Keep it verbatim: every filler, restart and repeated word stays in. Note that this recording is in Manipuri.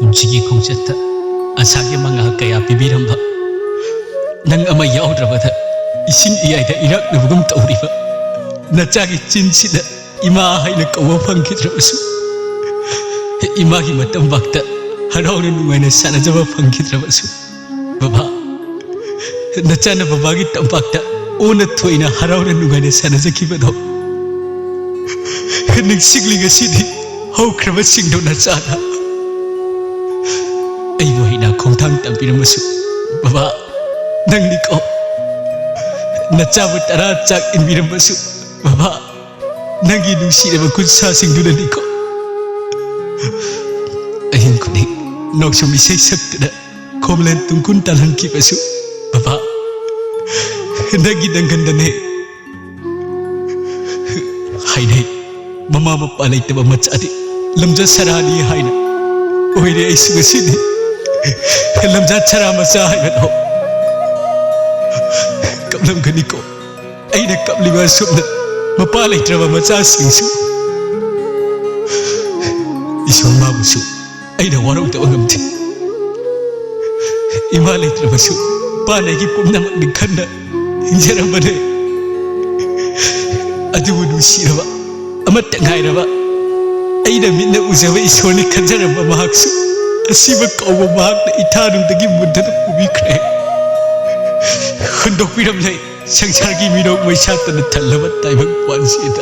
ꯄꯨꯟꯁꯤꯒꯤ ꯈꯣꯡꯆꯠꯇ ꯑꯁꯥꯒꯤ ꯃꯉꯥꯜ ꯀꯌꯥ ꯄꯤꯕꯤꯔꯝꯕ ꯅꯪ ꯑꯃ ꯌꯥꯎꯗ꯭ꯔꯕꯗ ꯏꯁꯤꯡ ꯏꯌꯥꯏꯗ ꯏꯔꯥꯛꯅꯕꯒꯨꯝ ꯇꯧꯔꯤꯕ ꯅꯆꯥꯒꯤ ꯆꯤꯟꯁꯤꯗ ꯏꯃꯥ ꯍꯥꯏꯅ ꯀꯧꯕ ꯐꯪꯈꯤꯗ꯭ꯔꯕꯁꯨ, ꯏꯃꯥꯒꯤ ꯃꯇꯝꯕꯥꯛꯇ ꯍꯔꯥꯎꯅ ꯅꯨꯡꯉꯥꯏꯅ ꯁꯥꯟꯅꯖꯕ ꯐꯪꯈꯤꯗ꯭ꯔꯕꯁꯨ, ꯕꯕꯥ, ꯅꯆꯥꯅ ꯕꯕꯥꯒꯤ ꯇꯝꯄꯥꯛꯇ ꯑꯣꯟꯅ ꯊꯣꯏꯅ ꯍꯔꯥꯎꯅ ꯅꯨꯡꯉꯥꯏꯅ ꯁꯥꯟꯅꯖꯈꯤꯕꯗꯣ ꯅꯤꯡꯁꯤꯡꯂꯤ ꯉꯁꯤꯗꯤ ꯍꯧꯈ꯭ꯔꯕꯁꯤꯡꯗꯣ ꯅꯆꯥꯅ꯫ ꯑꯩꯕꯨ ꯍꯩꯅ ꯈꯣꯡꯊꯥꯡ ꯇꯝꯕꯤꯔꯝꯕꯁꯨ, ꯕꯕꯥ, ꯅꯪꯅꯤꯀꯣ꯫ ꯅꯆꯥꯕꯨ ꯇꯔꯥ ꯆꯥꯛ ꯏꯟꯕꯤꯔꯝꯕꯁꯨ, ꯕꯕꯥ, ꯅꯪꯒꯤ ꯅꯨꯡꯁꯤꯔꯕ ꯈꯨꯠꯁꯥꯁꯤꯡꯗꯨꯅꯅꯤꯀꯣ꯫ ꯑꯍꯤꯡ ꯈꯨꯗꯤꯡ ꯅꯣꯡꯁꯨꯝ ꯏꯁꯩ ꯁꯛꯇꯨꯅ ꯈꯣꯝꯂꯦꯟ ꯇꯨꯡꯀꯨꯟ ꯇꯥꯜꯍꯟꯈꯤꯕꯁꯨ, ꯕꯕꯥ, ꯅꯪꯒꯤ ꯅꯪꯒꯟꯗꯅꯦ꯫ ꯍꯥꯏꯅꯩ, ꯃꯃꯥ ꯃꯄꯥ ꯂꯩꯇꯕ ꯃꯆꯥꯗꯤ ꯂꯝꯖꯥ ꯁꯔꯥꯅꯤ ꯍꯥꯏꯅ꯫ ꯑꯣꯏꯔꯦ ꯑꯩꯁꯨ ꯉꯁꯤꯗꯤ ꯂꯝꯖꯥ ꯁꯔꯥ ꯃꯆꯥ ꯍꯥꯏꯕꯗꯣ꯫ ꯀꯞꯂꯝꯒꯅꯤꯀꯣ ꯑꯩꯅ ꯀꯞꯂꯤꯕ ꯑꯁꯨꯝꯅ ꯃꯄꯥ ꯂꯩꯇ꯭ꯔꯕ ꯃꯆꯥꯁꯤꯡꯁꯨ꯫ ꯏꯁꯣꯔ ꯃꯥꯕꯨꯁꯨ ꯑꯩꯅ ꯋꯥꯔꯧꯗꯕ ꯉꯝꯗꯦ꯫ ꯏꯃꯥ ꯂꯩꯇ꯭ꯔꯕꯁꯨ ꯏꯄꯥꯅ ꯑꯩꯒꯤ ꯄꯨꯝꯅꯃꯛꯅꯤ ꯈꯟꯅ ꯍꯤꯡꯖꯔꯝꯕꯅꯦ꯫ ꯑꯗꯨꯕꯨ ꯅꯨꯡꯁꯤꯔꯕ, ꯑꯃꯠꯇ ꯉꯥꯏꯔꯕ, ꯑꯩꯅ ꯃꯤꯠꯅ ꯎꯖꯕ ꯏꯁꯣꯔꯅꯤ ꯈꯟꯖꯔꯝꯕ ꯃꯍꯥꯛꯁꯨ ꯑꯁꯤꯕ ꯀꯧꯕ ꯃꯍꯥꯛꯅ ꯏꯊꯥꯅꯨꯡꯗꯒꯤ ꯃꯨꯟꯗꯅ ꯄꯨꯕꯤꯈ꯭ꯔꯦ꯫ ꯍꯨꯟꯗꯣꯛꯄꯤꯔꯝꯂꯦ ꯁꯪꯁꯥꯔꯒꯤ ꯃꯤꯅꯣꯛ ꯃꯩꯁꯥꯠꯇꯅ ꯊꯜꯂꯕ ꯇꯥꯏꯕꯪ ꯄꯥꯟꯁꯤꯗ꯫